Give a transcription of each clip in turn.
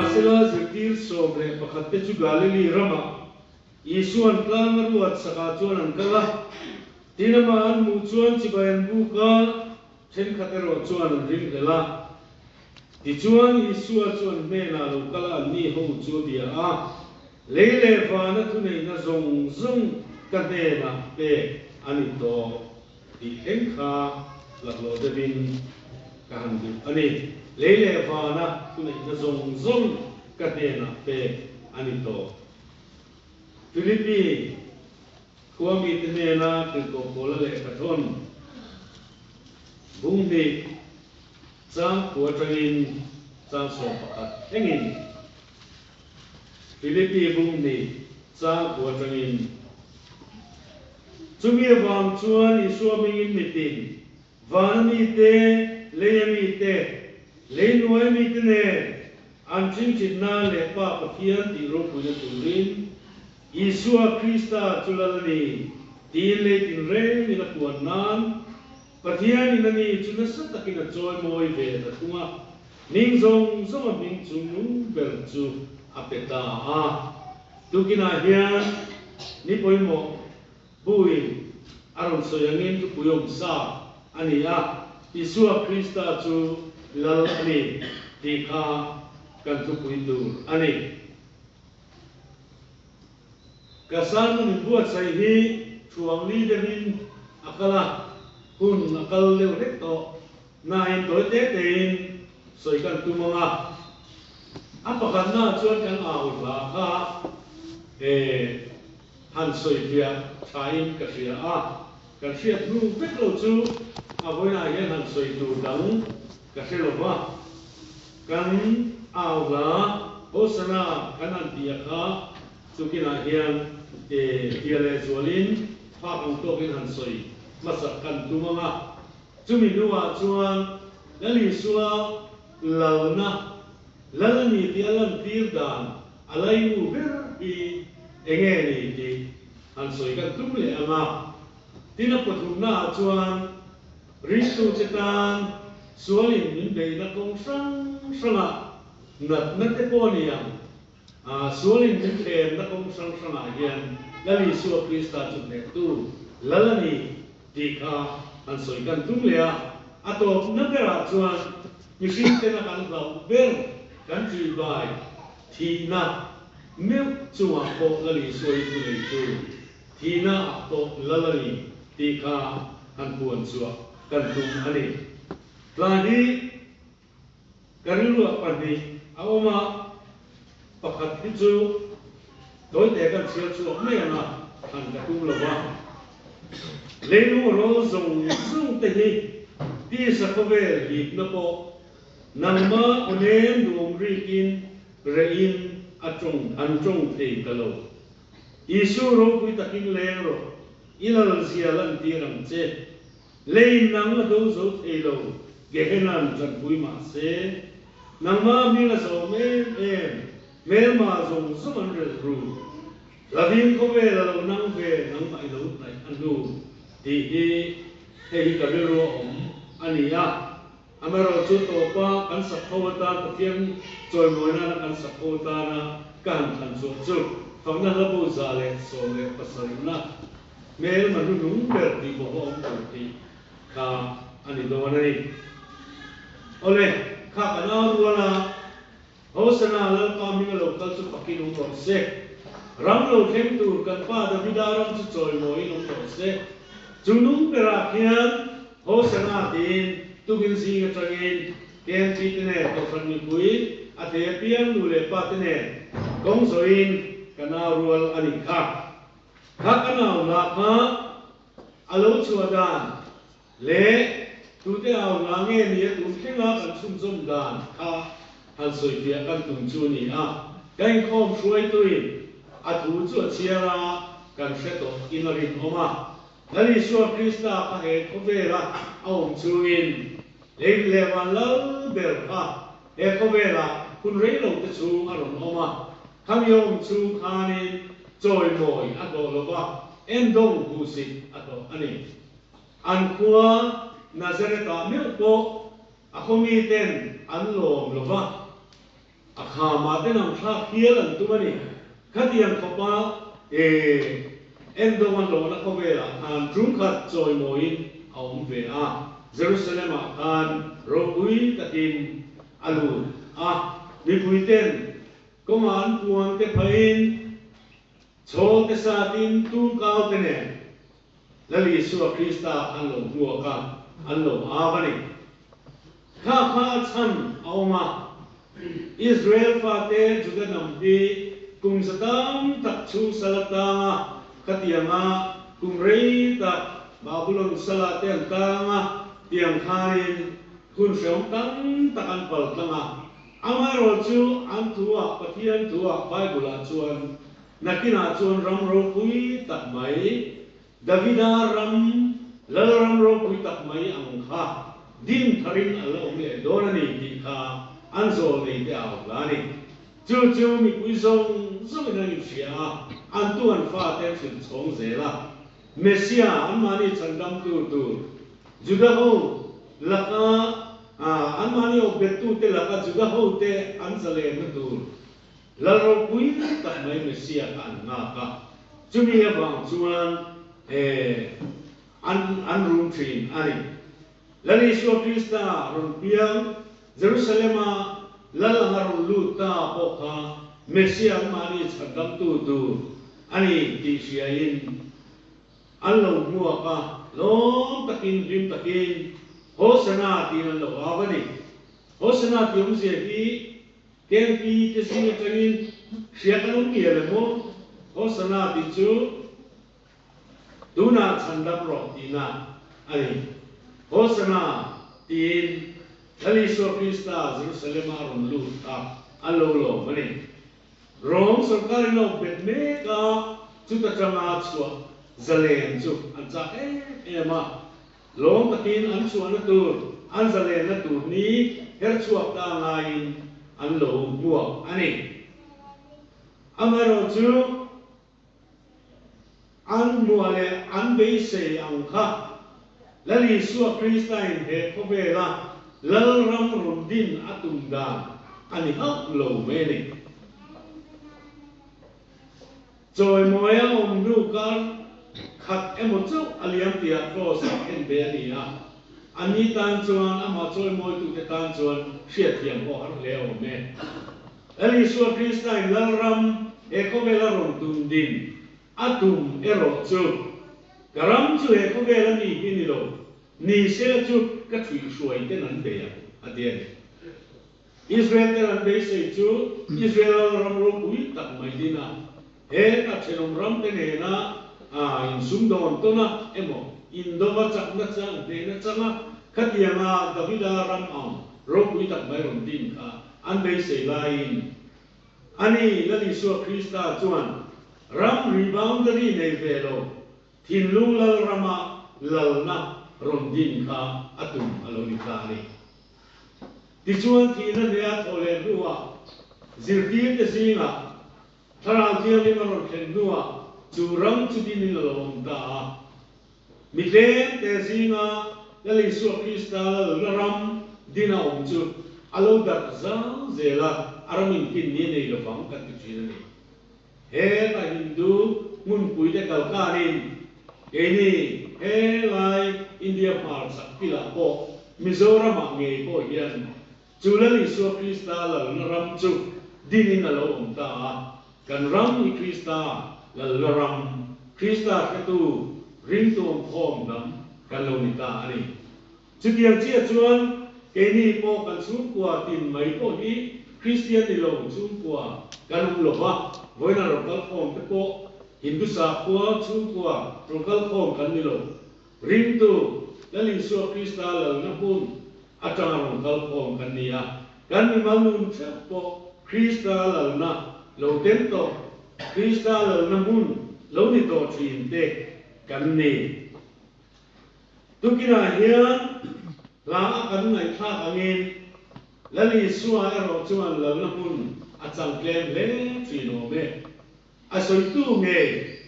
Nimahsela, zirtir 11 te chu Galili ramah Isua'n tlang a ruat sakah chuan an kal a. Tin, amah an hmuh chuan chibai an buk a, thenkhat erawh chuan an ringhlel a. Tichuan, Isua chu an hnenah lo kal a, anni ho chu a bia a, Lei leh vana thuneihna zawng zawng ka hnenah pek a ni tawh tih thleng kha laklawh deuhin ka han duh a ni. Lei leh vana thuneihna zawng zawng ka hnenah pek a ni tawh. Philippi khua mite hnena tirhkoh Paula lehkha thawn bung hnih chang khua atangin chang 11 thlengin Philippi bung hnih chang khua atangin Chumi avang chuan Isua hmingin mitin Vana mite, leia mite, lei nuai mite nen an chingchit nan leh Pa Pathian tih ropuina turin Isua Krista chu lal a ni tiin lei tinrengin a puan nan Pathianin a ni chu nasa takin a chawimawi ve ta thung a, hming zawng zawng a hming chungnung ber chu a pe ta a. Tukinah hian ni pawimawh Buin a rawn sawi angin thupui awm sa a ni a, Isua Krista chu Lal a ni tih kha kan thupui tur a ni. Ka sermon inbuatsaih hi thuang li deuhin a kal a, hun a kal deuh hlek tawh nain tawi te tein sawi kan tum ang a. A pakhatnaah chuan kan au hla kha eh. Han sawifiah thain ka hria a, kan hriat hnu vek lo chu a vawiinah hian han sawi tur dang ka hre lo va. Kan au hla Hosana kan han tih a kha chukinah hian e fiah leh zualin phak ang tawkin han sawi hmasak kan tum ang a. Chumi hnuah chuan Lal Isua lalna Lal a ni tih a lantir dan A laimu ber hi enge ni tih han sawi kan tum leh ang a. Tin a pathumnaah chuan ringtu che tan sualin min beihna kawng hrang hrangah natna te pawh a ni ang. Sualin min thlemna kawng hrang hrangah hian Lal Isua Krista chu hnehtu Lal a ni tih kha han sawi kan tum leh a. A tawpna berah chuan mihring tena kan hlauh ber kan ṭihbai Thihna meuh chungah pawh Lal Isua hi thu neitu, thihna ah pawh Lal a ni tih kha han puan chhuah kan tum a ni. Tlai hi ka rilruah pahnih a awm a, pakhat hi chu tawite kan chhiar chhuak mai ang a, han ka tum lo va. Leilung rawl zawng zawng te hi tisa khawvel hipna pawh Nangma awnem duhawm rikin rehin a tawng an tawng thei ta lo. Isu ropui takin leng rawh, i lal zia lantir ang che. Lei nang a do zo thei lo, Gehenan tanpui mah se. Nangma hming a zawm em em, hmelma zawng zawng an relh ru. Hlavin khawvel a lo nang ve nangmah i lo hnaih a hnu tih hi hei hi ka rilru a awm a ni a. Amaherawhchu tawpa kan sak ho atan Pathian chawimawi nana kan sak ho atana ka han thlan chhuah chu fakna hla bu 117na hmelma hnuhnung ber tih bawh a awm tur tih kha a ni dawn a ni. Awle, kha kan au rual a, Hosana, Lalpa hming a lo kal chu fakin awm rawh se. Ram lo thleng tur kan pa Davida ram chu chawimawiin awm rawh se. Chu nung berah khian Hosana tiin tukin zing atangin KMP te nen Kohhran mipui a thei apiang nu leh pa te nen kawng zawhin ka nau rual a nih kha. Kha ka nau lah kha a lo chhuah dan Leh, tute au la nge ni a tun thlenga kan chhunzawm dan kha han sawifiah kan tum chu a ni a, ka inkhawm hruaituin a thu chu a chhiar a, kan hre tawh in a rinawm a. Lal Isua Krista kha he khawvela a awm chungin lei leh van lal ber kha he khawvelah hun rei lo te chhung a rawn awm a, khami a awm chhung khanin chawimawi a hlawh lo va, endawng hmuhsit a hlawh a ni. An khua Nazareth-ah meuh pawh a khaw miten an lawm lo va. A khamah te nang thlak hial an tum a ni. Khatiang khawpa e endawng an lohna khawvelah khan ṭumkhat chawimawiin a awm ve a, Jerusalem-ah khan ropui takin a lut a. Mipuiten kawngah an puan te phahin chhawl te satin tumkau te nen Lal Isua Krista an lo hmuak a, an lo au a ni. Kha kha a chhan a awm a, Israel fate Juda hnam hi kum za tam tak chhung sal atanga khatianga kum rei tak Babulon sala te an tang a, tiang khanin hun hrehawm tam tak an pal tlang a. Amaherawhchu chu an thuah, Pathian thuah, Bible-ah chuan Nakinah chuan ram ropui tak mai, Davida ram, Lalram ropui tak mai ang kha din tharin a la awm leh dawn a ni tih kha an zawlnei te au hla a ni. Chu chu mipui zawng zawngin an inhria a, an tu an fate an hrilh chhawng zel a. Messiah, anmahni chhandamtu tur, Juda ho laka, anmahni awpbettute laka Juda hote an zalenna tur, Lal ropui tak mai Messiah kha an nghak a, chumi avang chuan he an an rum thin a ni. Lal Isua Krista rawn piang Jerusalem-a Lal anga rawn lut ta pawh kha Messiah anmahni chhandamtu tur a ni tih hriain an lo hmuak a, lawm takin hlim takin Hosanna tiin an lo au a ni. Hosanna tih awmzia hi Kengpi te zing atangin hria kan awm mial em aw? Hosanna tih chu tunah chhandam rawh tihna a ni. Hosanna tiin Lal Isua Krista Jerusalem-a a rawn lut kha an lo lawm a ni. Rom sorkarin a awp bet mek a, chuta tanga chhuah zalen chu an chak em em a. Lawm takin an chhuahna tur, an zalenna tur ni her chhuak ta ngaiin an lo hmuak a ni. Amaherawhchu, an hmuah leh an beisei ang kha Lal Isua Kristain he khawvela Lalram rawn din a tum dan a ni hauh lo mai a ni. Chawimawi a awm hnu kar khat emaw chauh a liam tihah Kraws ah khen ve a ni a, ani tan chuan amah chawimawitute tan chuan hriatthiam pawh har hle a awm e. Lal Isua Kristain Lalram he khawvela rawn tum din a tum erawh chu, Ka ram chu he khawvela mi hi ni lo, ni sela chu ka thuihhruai ten an bei ang, a ti a ni. Israel ten an beisei chu Israel ram ropui tak mai din a, he ta thenawm ram te nena insumdawn tawn a emaw indova chakna chang hnehna changa khatianga Davida ram ang ropui tak mai rawn din kha an beisei laiin ani Lal Isua Krista chuan ramri boundary nei ve lo thinlung lal rama lalna rawn din kha a tum a lo ni ta a ni. Tichuan thihna hneh a thawh leh hnuah zirtirte zingah Thlarau Thianghlim a rawn thlen hnuah chu ram chu dinin a lo awm ta a. Mi tlemte zinga Lal Isua Krista lalna ram din a awm chu a lo darh zau zel a, a ram inkin ni a nei lovang kan ti thin a ni. Heta Hindu hmunpuite kalkanin keini helai India hmarchhak kilah pawh Mizoramah ngei pawh hian chu Lal Isua Krista lalna ram chu dinin a lo awm ta a, kan ram hi Krista lalna ram, Krista hretu ringtuam khawm hnam kan lo ni ta a ni. Chutiang chiah chuan keini pawh kan chhungkua tin mai pawh hi Kristian ni lo chhungkua kan awm lo va, vawiina rawn kal khawm te pawh Hindu sakhua chhungkua rawn kal khawm kan ni lo. Ringtu Lal Isua Krista lalna hmun atanga rawn kal khawm kan ni a, kan mimal nun theuh pawh Krista lalna lo tem tawh, Krista lalna hmun lo ni tawh thin te kan ni. Tukinah hian hla a kan ngaihthlak angin Lal Isua erawh chuan lalna hmun a chang tlem hle thin awm e. A sawitu ngei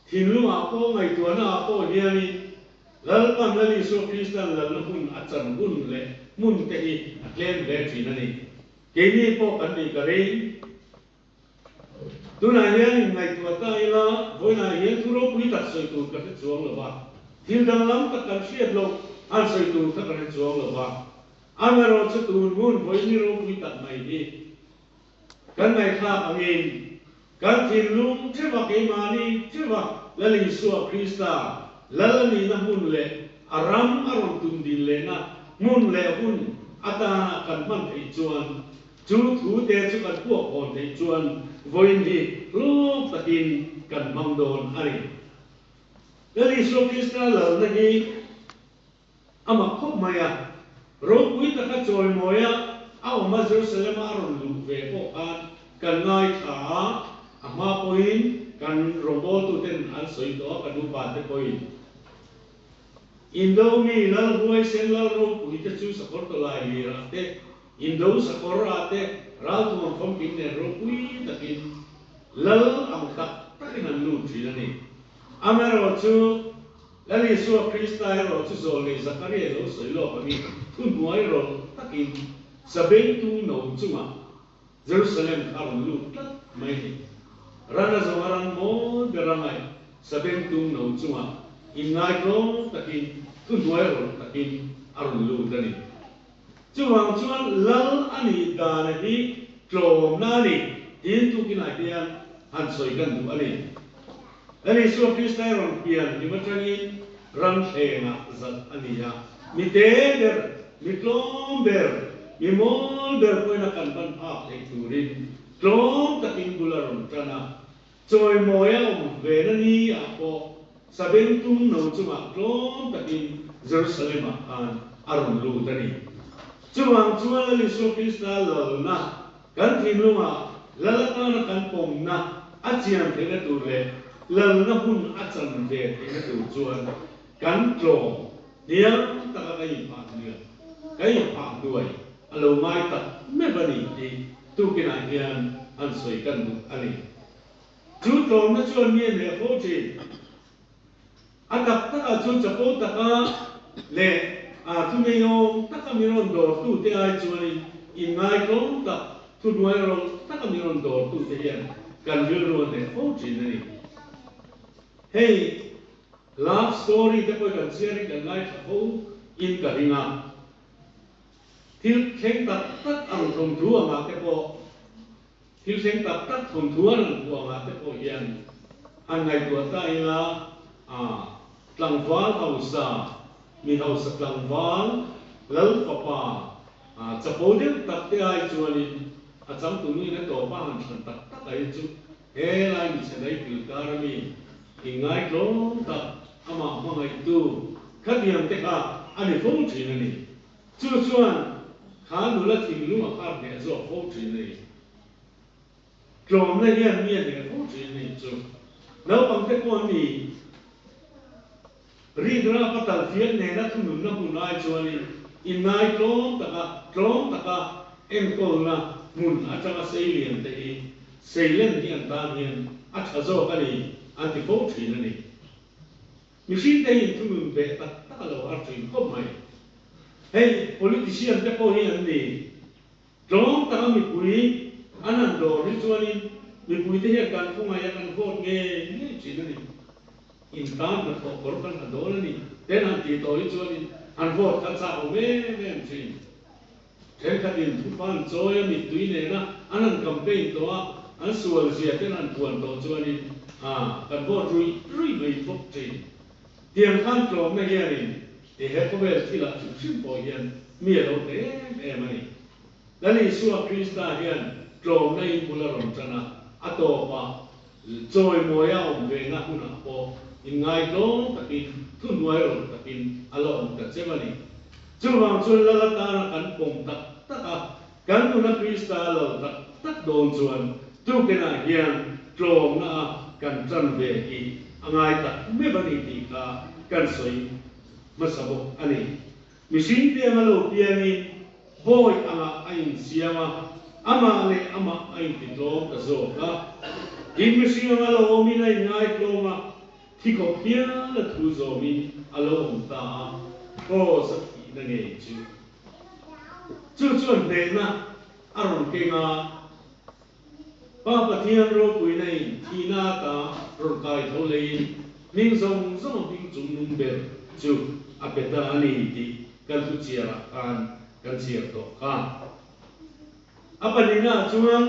thinlungah pawh ngaihtuahnaah pawh hianin Lalpan Lal Isua Krista'n lalna hmun a chan hun leh hmun te hi a tlem hle thin a ni. Keini pawh kan nih ka ring. Tunah hian inngaihtuah ta ila, vawiinah hian thu ropui tak sawi tur ka hre chuang lo va, thil danglam tak kan hriat loh han sawi tur kha ka hre chuang lo va. Amaherawhchu tun hmun vawiini ropui tak mai hi kan ngaihthlak angin kan thinlung theuha keimahni theuha Lal Isua Krista Lal a nihna hmun leh a ram a rawn tum din lehna hmun leh hun atana kan hman theih chuan Chu thu te chu kan puak hawn theih chuan vawiin hi hlawk takin kan hmang dawn a ni. Lal Isua Krista lalna hi a mak khawp mai a, ropui taka chawimawia a awm a Jerusalem-a a rawn luh ve pawh khan kan ngaithla a, a hma pawhin kan rawngbawltuten an sawi tawh a, kan upa te pawhin. Indo mi Lal huaisen Lal ropui te chu sakawr tawlai lirah te Indo sakawr ah te ralthuam famkim nen ropui takin Lal ang tak takin an lut thin a ni. Amaherawhchu, Lal Isua Krista erawh chu zawlnei Zakaria lo sawi lawk angin thuhnuai rawlh takin sabengtung no chungah Jerusalem kha a rawn lut tlat mai a ni. Ran a zawng a ran mawi ber a ngaih sabengtung no chungah inngaihtlawm takin thuhnuai rawlh takin a rawn lut a ni. Chuvang chuan Lal a nih dan hi tlawmna a ni tiin tukinah hian han sawi kan duh a ni. Lal Isua Krista i rawn pian hlim atangin ram thlengah zalh a ni a, mi te ber, mi tlawm ber, mi mawl ber pawhin a kan ban phak theih turin tlawm takin bul a rawn tan a, Chawimawi a awm ve na ni ah pawh Sabengtung no chungah tlawm takin Jerusalem ah khan a rawn lut a ni. Chuvang chuan Lal Isua Krista lalna kan thinlungah Lal atana kan pawmna a chian theihna tur leh lalna hun a chan ve theihna tur chuan kan tlawm hniam taka kan inphah hnuai kan inphah hnuai a lo ngai tak meuh a ni tih Tukinah hian an sawi kan duh a ni. Chu tlawmna chuan mi a hneh fo thin. A tak takah chuan chapo taka leh a thuneiawm taka mi rawn dawrtute ai chuanin inngai tlawm tak, thuhnuai rawlh taka mi rawn dawrtute hian kan rilru a hneh fo thin a ni. Hei love story te pawh hi kan chhiarin kan ngaithla fo in ka ring a. Thil thleng tak tak ang thawmthu angah te pawh, thil thleng tak tak thawmthu an rawn phuah angah te pawh hian han ngaihtuah ta ila, a tlangval hausa, mi hausa tlangval, lal fapa, a chapo deuh tak te ai chuanin a changtunuin a tawpa han thlan tak tak ai chu he lai michhe dai kil kar ami inngai tlawm tak amah hmangaihtu khatiang te kha a ni fo thin a ni. Chu chuan kha nula thinlung a khar hneh zawk fo thin a ni. Tlawmna hian mi a hneh fo thin a ni chu. Naupang te pawh an ni. Rik rapa talfiak nena thununna hmun ai chuanin inngai tlawm taka tlawm taka enkawlna hmun atanga seilian te hi seilen hi an tan hian a tha zawk a ni an ti fo thin a ni. Mihring te hi inthunun beh tak tak a lo har thin khawp mai. Hei politician te pawh hi an ni. Tlawm taka mipui an han dawr hi chuanin mipuite hian kan khawngaih a kan vote ngei ngei thin a ni. In tan hnathawh kawr kan ha dawn a ni ten han tih tawh hi chuanin han vote kha chak awm em em thin. Thenkhatin thupa an chawi a mittui nena an han campaign tawh a, an sual zia ten han puan tawh chuanin ah kan vote ruih ruih mai bawk thin. Tiang khan tlawmna hianin he he khawvel thilah hrim hrim pawh hian mi a lo hle em em a ni. Lal Isua Krista hian tlawmna in bul a rawn tan a, a tawpah chawimawi a awm vena hunah pawh inngai tlawm takin, thuhnuai rawlh takin a la awm ta cheu a ni. Chuvang chuan Lal atana kan pawm tak tak a, kan nuna Krista a lal tak tak dawn chuan tukenah hian tlawmna a kan tan ve hi a ngai tak meuh a ni tih kha kan sawi hmasa bawk a ni. Mihring te anga lo piangin bawi angah a insiam a, amah leh amah a intitlawm ta zawk a. Tin, mihring anga lo awmin a inngaitlawm a, thi khawp hial a thu zawmin a lo awm ta a, Kraws a thihna ngei chu. Chu chuan hnehna. a rawn keng a, Pa Pathian ropuina in thihna ata rawn kai tho leiin hming zawng zawng a hming chung nung ber chu a pe ta a ni tih kan thu chhiarah khan kan chhiar tawh kha. A pahnihnaah chuan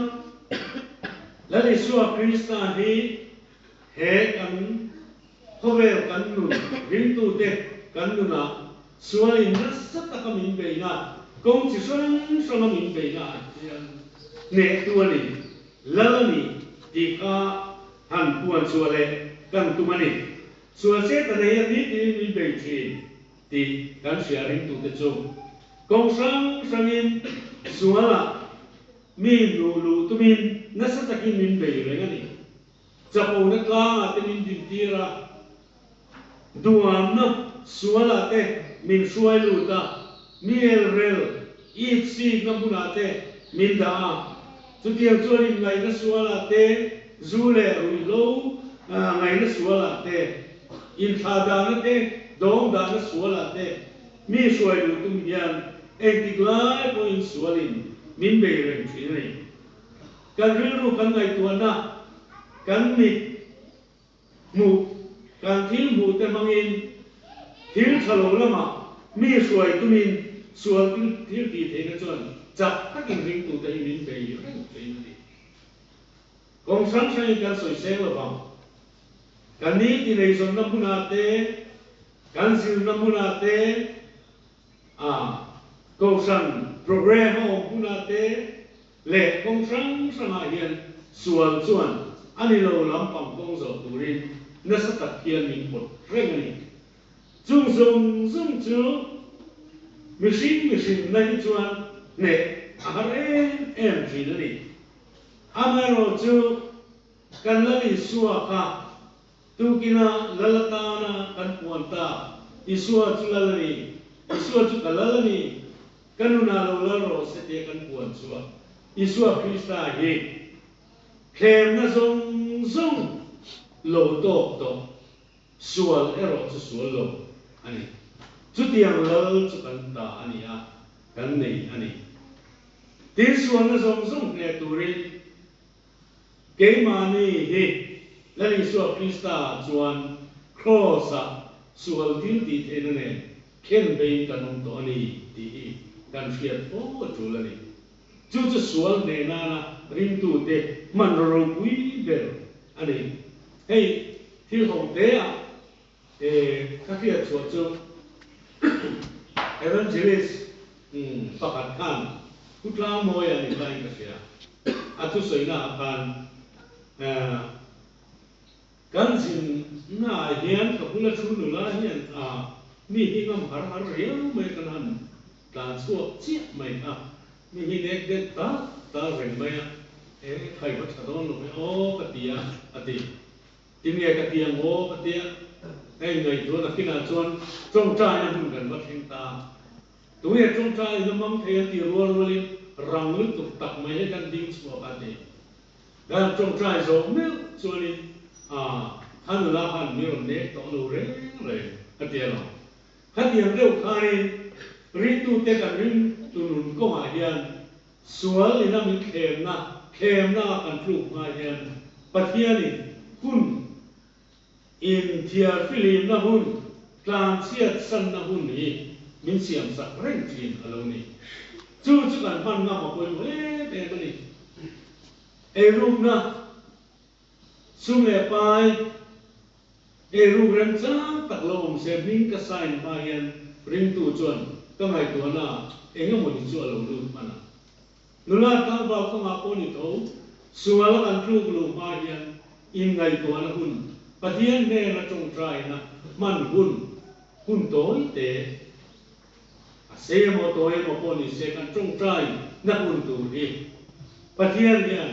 Lal Isua Krista hi he kan khawvel kan nun ringtute kan nunah sualin nasa taka min beihna, kawng chi hrang hranga min beihna ah hian hnehtu a ni, lal a ni tih kha han puan chhuah leh kan tum a ni. Sual che ta nei a nitin min bei thin tih kan hria ringtute chu kawng hrang hrangin sualah mi hnuh luh tumin nasa takin min bei reng a ni. Chapona tlangah te min dintir a, duamna sualah te min hruai lut a, mi elrel ipsikna hmunah te min dah a. Chutiang chuan inngaihna sualah te, zu leh ruihhlo ngaihna sualah te, inthlahdahna te, dawngdahna sualah te mi hruai luh tum hian engtik lai pawhin sualin min bei reng thin a ni. Kan rilru kan ngaihtuahna, kan mit hmuh, kan thil hmuh te hmangin thil tha lo lamah mi hruai tumin sual thil tih theihna chuan chak takin ringtute hi min bei reng thin a ni. Kawng hrang hrangin kan sawi seng lo vang. Kan ni tineizawnna hmunah te, kan zirna hmunah te, a kohhran programme a awm hunah te leh kawng hrang hrangah hian sual chuan a ni lo lampang kawng zawh turin nasa tak hian min pawt reng a ni. Chung zawng zawng chu mihring mihrinna hi chuan hneh a har em em thin a ni. Amaherawhchu kan Lal Isua kha Tukina lal atana kan puan ta, Isua chu lal a ni, Isua chu ka lal a ni, ka nunah lo lal rawh se tia kan puan chu a, Isua Krista hi thlemna zawng zawng lo tawk tawh, sual erawh chu sual lo a ni. Chutiang lal chu kan ta a ni a, kan nei a ni. Tin sualna zawng zawng hneh turin Keimahni hi Lal Isua Krista chuan Kraws-ah sual thil tih theihna nen khen beiin kan awm tawh a ni tih hi kan hriat fo a tul a ni. Chu chu sual hneh nana ringtute hmanraw ropui ber a ni. Hei thil ho teah ka hriat chhuah chu Evangelist pakhat khan Pu Tlangmawia ni tain ka hria. A thusawi-naah khan kan zinnaah hian ka bula thu nula hian a mi hi ngam har har riau mai kan han tlan chhuak chiah mai kha. Mi hi nek deuh tal tal reng mai a, e khai va tha dawn lo e aw ka ti a, a ti. Tinge ka ti ang aw ka tia, ka inngaihtuah nakinah chuan tawngtaina hmun kan va thleng ta. Tunge tawngtai in a mang thei a ti rual rualin rang lutuk tak mai hi kan ding chhuak a ti. Kan tawngtai zawh meuh chuanin ah kha nula khan mi rawn nek tawh lo reng reng a ti alawm. Khatiang deuh khanin ringtute kan ringtu nun kawngah hian Sual ina min thlemna, thlemna a kan tluk hma hian Pathianin hun inthiar fihlimna hun, tlanchhiat sanna hun hi min siamsak reng thin a lo ni. Chu chu kan hman ngam a pawimawh em em a ni. Eirukna, sum leh pai, eiruk remchang tak lo awm se hming ka sign hma hian ringtu chuan ka ngaihtuahna ah eng emaw ni chu a lo lut hman a. Nula tlangval kawngah pawh ni tho, sual a kan tluk luh hma hian inngaihtuahna hun, Pathian hnena tawngtaina hman hun, hun tawi te a sei emaw tawi emaw pawh ni se kan tawngtai na hun tur hi Pathian hian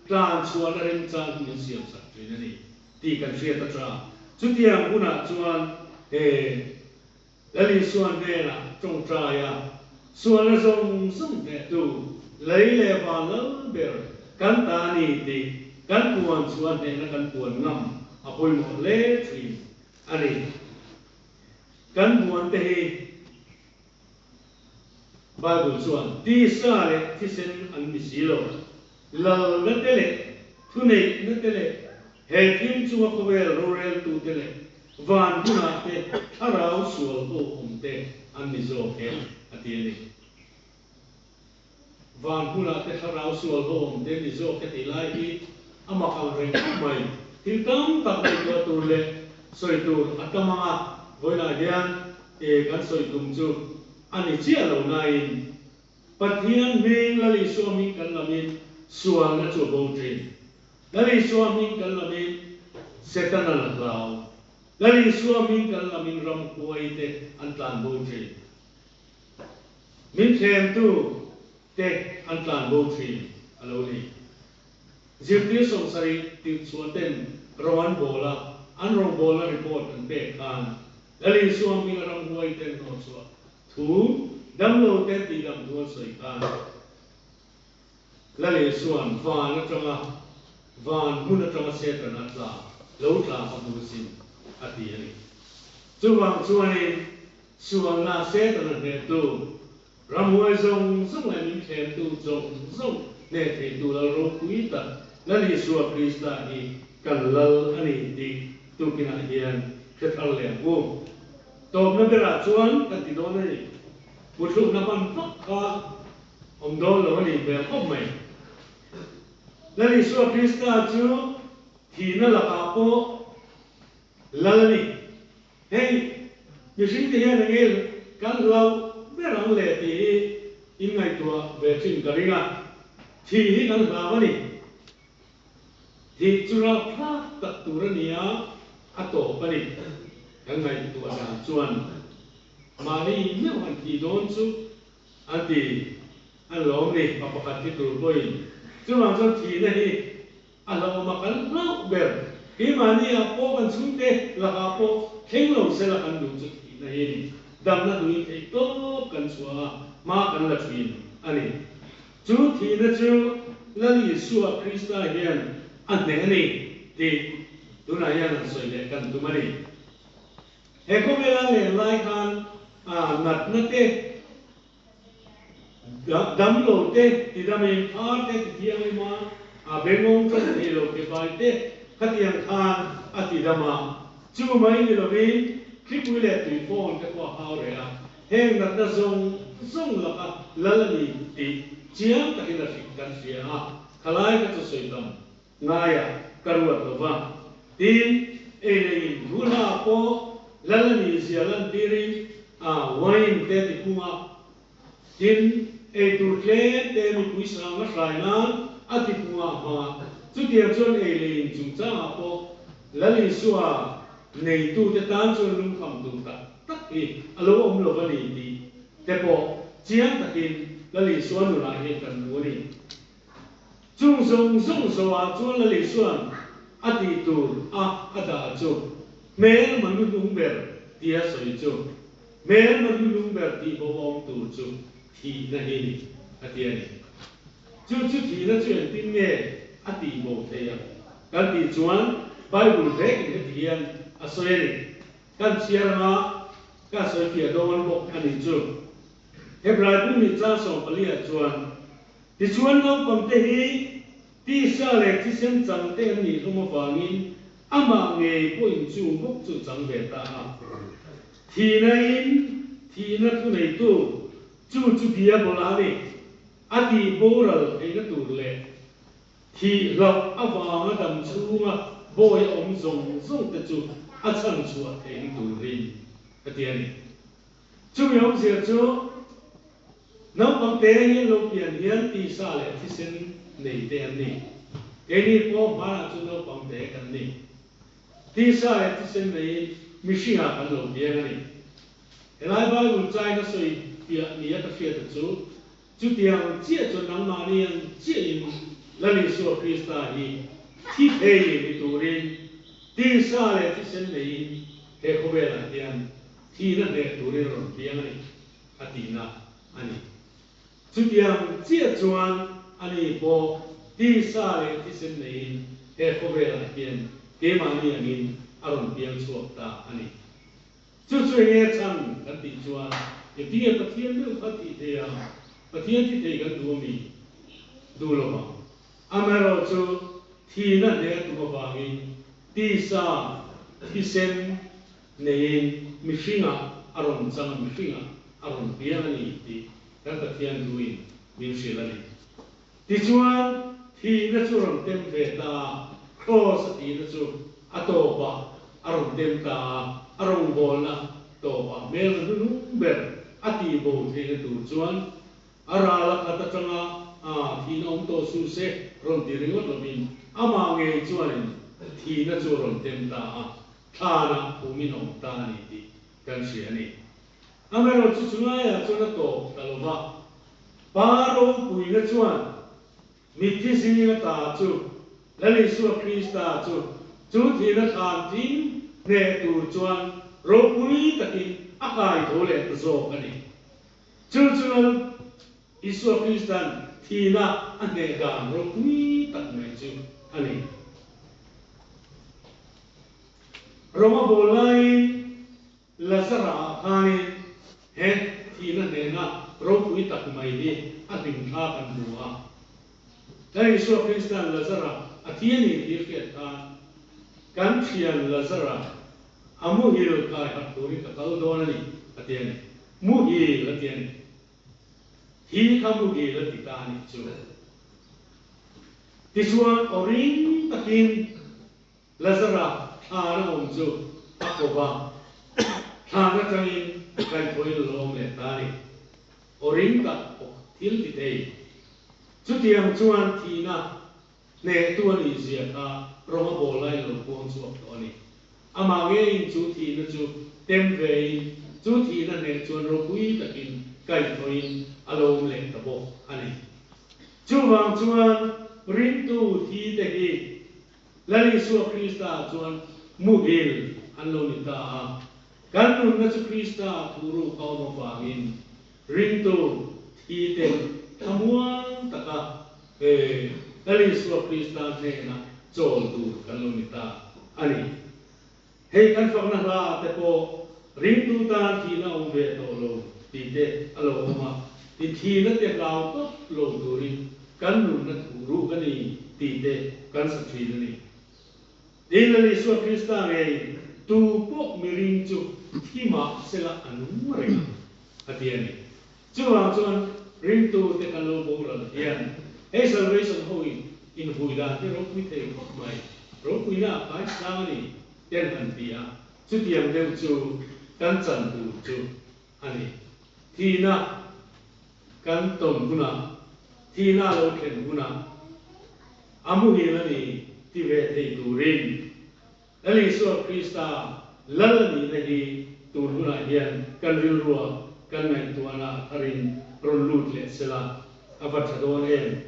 tlan chhuahna remchang hi min siamsak thin a ni. Tih kan hriat a tha. Chutiang hunah chuan he Lal Isua hnenah tawngtai a, sualna zawng zawng hnehtu lei leh van lal ber kan ta a ni tih kan puan chuan hnehna kan puan ngam a pawimawh hle thin a ni. Kan buan te hi. Bible chuan tisa leh thisen an ni si lo. Lalna te leh thuneihna te leh he thim chunga khawvel roreltute leh van hunah te thlarau sual ho awm te an ni zawk e, a ti a ni. Van hmunah te thlarau sual ho awm te ni zawk e tih lai hi a mak ang reng khawp mai. Thil tam tak ngaihtuah tur leh sawi tur a tam ang a, vawiinah hian e kan sawi tum chu a ni chiah lo nain Pathian hming Lal Isua hming kan lamin sualna chu a bo thin. Lal Isua hming kan lamin Setana la hlau. Lal Isua hming kan lamin ramhuai te an tlan bo thin. Min thlemtu te an tlan bo thin a lo ni. Zirtir sawmsarih tirhchhuah ten ro an bawl a, an rawngbawlna report an pek khan Lal Isua hminga ramhuai ten hnawhchhuah thu damlo te tihdam thu an sawi khan Lal Isua'n van atanga van hmun atanga Setana tla lo tla ka hmu sin a ti a ni. Chuvang chuanin Sualna Setana hnehtu, ramhuai zawng zawng leh min thlemtu zawng zawng hneh theitu Lal ropui tak Lal Isua Krista hi kan Lal a ni tih tukinah hian hre thar leh ang u. Tawpna berah chuan kan ti dawn a ni. Muthlukna hman vak kha awm dawn lo a nih hmel khawp mai. Lal Isua Krista chu thihna lakah pawh Lal a ni. Hei, mihringte hian eng nge kan hlau ber ang le tih hi in ngaihtuah ve thin ka ring a, thih hi kan hlau a ni. Thih chu rapthlak tak tur a ni a, a tawp a ni. Kan ngaihtuah dan chuan mahni meuh han thih dawn chu an ti an lawm ni, pa pakhat thi tur pawhin. Chuvang chuan thihna hi A hlauhawm a kan hlauh ber. Keimahni ah pawh kan chhungte lakah pawh thleng lo sela kan duh chu thihna hi a ni. Damna duhin theih tawp kan chhuah a, hma kan la thin a ni. Chu thihna chu Lal Isua Krista hian a hneh a ni tih tunah hian han sawi leh kan tum a ni. He khawvela len lai khan natna te, Damlo te tidamin phar te ti thianghlim a, a bengawng ṭawng thei lo ke bai te khatiang khan a ti dam a. Chu mai ni lovin thlipui leh tui fawn te pawh a hau reh a, heng natna zawng zawng laka lal a ni tih chiang takin a hrilh kan hria a, khalai kha chu sawi tam ngaiah ka ruat lo va. Tin, ei leh in thu hla pawh lal a nih zia lantirin a wine te ti phung a. Tin, ei tur tlem te mipui sang a hrai nan a ti phung a hmang a. Chutiang chuan ei leh in chungchangah pawh Lal Isua neitute tan chuan lungkham tur tak tak hi a lo awm lo va ni tih te pawh chiang takin Lal Isua nunah hian kan hmu a ni. Chung zawng zawng zawhah chuan Lal Isua'n a tih tur a a dah chu hmel manu hnung ber tia sawi chu hmel manu hnung ber tih bo a awm tur chu thihna hi ni a ti a ni. Chu chu thihna chu engtin nge a tih bo theih ang kan tih chuan Bible vekin heti hian a sawi a ni. Kan chhiar anga ka sawi fiah dawn bawk a nih chu. Hebrai bung nih chang 14 ah chuan Tichuan naupangte hi tisa leh thisen changte an nih hlawm avangin amah ngei pawhin chung bawk chu chang ve ta a. Thihna in thihna thuneitu chu chu Diabola a ni. A tih boral theihna tur leh thih hlauh avanga dam chhunga bawi a awm zawng zawng te chu a chhan chhuah theihna turin a ti a ni. Chumi awmzia chu Naupang te hi an lo pian hian tisa leh thisen nei te an ni. Keini pawh hmanah chu naupang te kan ni. Tisa leh thisen neiin mihringah kan lo piang a ni. Helai Bible chaina sawi piah nia ka hriata chu, chutiang chiah chu nangmahni ang chiahin Lal Isua Krista hi thi thei ni turin tisa leh thisen neiin he khawvelah hian thihna hneh turin a rawn piang a ni. a tihna a ni. Chutiang chiah chuan ani pawh tisa leh thisen neiin he khawvelah hian keimahni angin a rawn piang chhuak ta a ni. Chu chu enge chhan kan tih chuan Engtinge Pathian meuh kha thih thei a, Pathian thi thei kan duh a mi? Duh lo vang. Amaherawhchu, thihna hle a tum avangin tisa thisen neiin mihringah a rawn chang a, mihringah a rawn piang a ni tih kan Pathian duhin min hrilh a ni. Tichuan, thihna chu rawn tem ve ta a, Kraws a tihna chu a tawpah a rawn tem ta a, a rawngbawlna tawpah hmelma hnuhnung ber a tihbo theihna tur chuan a ral a khat atanga thihna awm tawh suh se rawn ti ringawt lovin amah ngei chuanin thihna chu a rawn tem ta a, thlanah phumin a awm ta a ni tih kan hria a ni. Amaherawhchu chulaiah chuan a tawp ta lo va, Pa ropuina chuan mitthi zinga ta chu Lal Isua Krista chu chu thihna thlan tling hneh tur chuan ropui takin a kai tho leh ta zawk a ni. Chu chu Lal Isua Krista'n thihna a hneh dan ropui tak mai chu a ni. Roma bawl laiin Lazara ah khanin he thihna hnehna ropui tak mai hi a hlimthla kan hmu a. Lal Isua Krista'n Lazara a thi a ni tih hriat khan, Kan thian Lazara a muhil kai harh turin ka kal dawn a ni, a ti a ni. Muhil a ti a ni. Thi kha muhil a ti ta a nih chu. Tichuan aw ring takin Lazara thlan a awm chu a ko va, thlan atangin kaihthawhin a lawm leh ta a ni. Aw ring tak bawk thil ti thei. Chutiang chuan thihna hnehtu a nih zia kha rawng a bawl laiin lo puang chhuak tawh a ni. Amah ngeiin chu thihna chu tem vein chu thihna hneh chuan ropui takin kaihthawhin a lawm leh ta bawk a ni. Chuvang chuan ringtu thi te hi Lal Isua Krista chuan muhil an lo ni ta a. Kan nunna chu Krista thuruk a awm avangin ringtu thi te thlamuang taka he Lal Isua Krista hnena chawl tur kan lo ni ta a ni. Hei kan fakna hla ah te pawh ringtu tan thihna awm ve tawh lo tih te a lo awm a, ti thihna te hlau tawp lo turin kan nunna thuruk a ni tih te kan sa thin a ni. Tin, Lal Isua Krista ngei tu pawh miring chu thi mah sela a nung reng ang a ti a ni. Chuvang chuan ringtu te kan lo boral hian hei salvation ho in inhui dan hi ropui thei khawp mai, ropuina a kai sang a ni ten han ti a, chutiang deuh chu kan chan tur chu a ni. Thihna kan tawn hunah, thihna a lo thlen hunah a muhil a ni ti ve thei turin Lal Isua Krista Lal a nihna hi tun hunah hian kan rilrua kan ngaihtuahna a tharin rawn lut leh sela a va tha dawn em?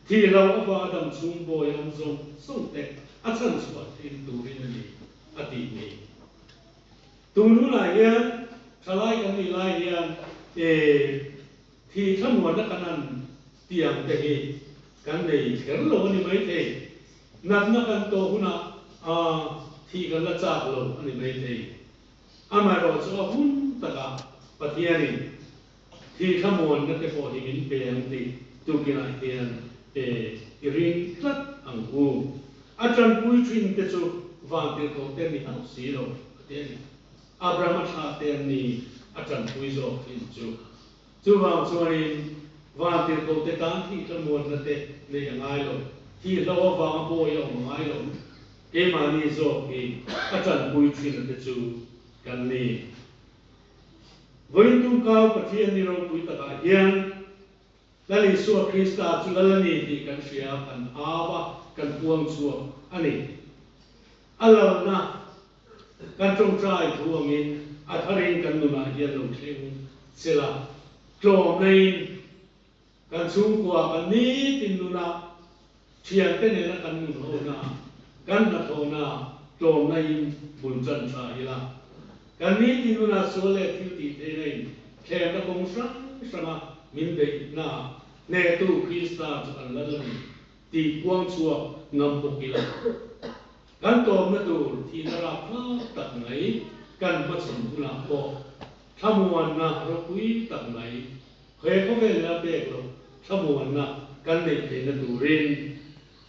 Thih loh avanga dam chhung bawi awm zawng zawng te a chhan chhuah thin turin a ni a tih ni. Tun hunah hian thalai kan nih lai hian e thih thlamuanna kan han tiang te hi kan nei kher lo a ni maithei. Natna kan tawh hunah a thih kan la chak lo a ni maithei. Amaherawhchu a hun takah Pathianin thih thlamuanna te pawh hi min pe ang tih tukinah hian e i ring tlat ang u. A tanpui thin te chu vantirhkoh te ni hauh si lo a ti a ni. Abrahama thlah te an ni a tanpui zawk thin chu. Chuvang chuanin vantirhkohte tan thih tlamuanna te neih a ngai lo, thihlo avanga pawi a awm a ngai lo. Keimahni zawk hi a tanpui thin te chu kan ni. Vawiin tumkau Pathian ni ropui takah hian Lal Isua Krista chu Lal a ni tih kan hria, kan au a, kan puang chhuak a ni. A lalna Kan tawngtai thu angin a tharin kan nunah hian lo thleng sela, tlawmnain kan chhungkua kan nitin nunah, thiante nena kan nun hona, kan hnathawhna tlawmnain bul chan tha ila. Kan nitin nunah sual leh thil tih theihna in thlemna kawng hrang hranga min beihna hnehtu Krista chu kan lal a ni tih puang chhuak ngam bawk ila. Kan tawpna tur thihna rapthlak tak mai kan hmachhawn hunah pawh. Thlamuanna ropui tak mai, he khawvel la pek loh thlamuanna kan neih theihna turin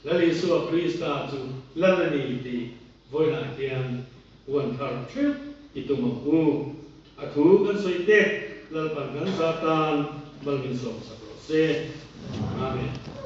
Lal Isua Krista chu Lal a ni tih vawiinah hian puan thar theuh i tum ang u. A thu kan sawi te Lalpan kan zah tan mal min sawmsak rawh se. Amen.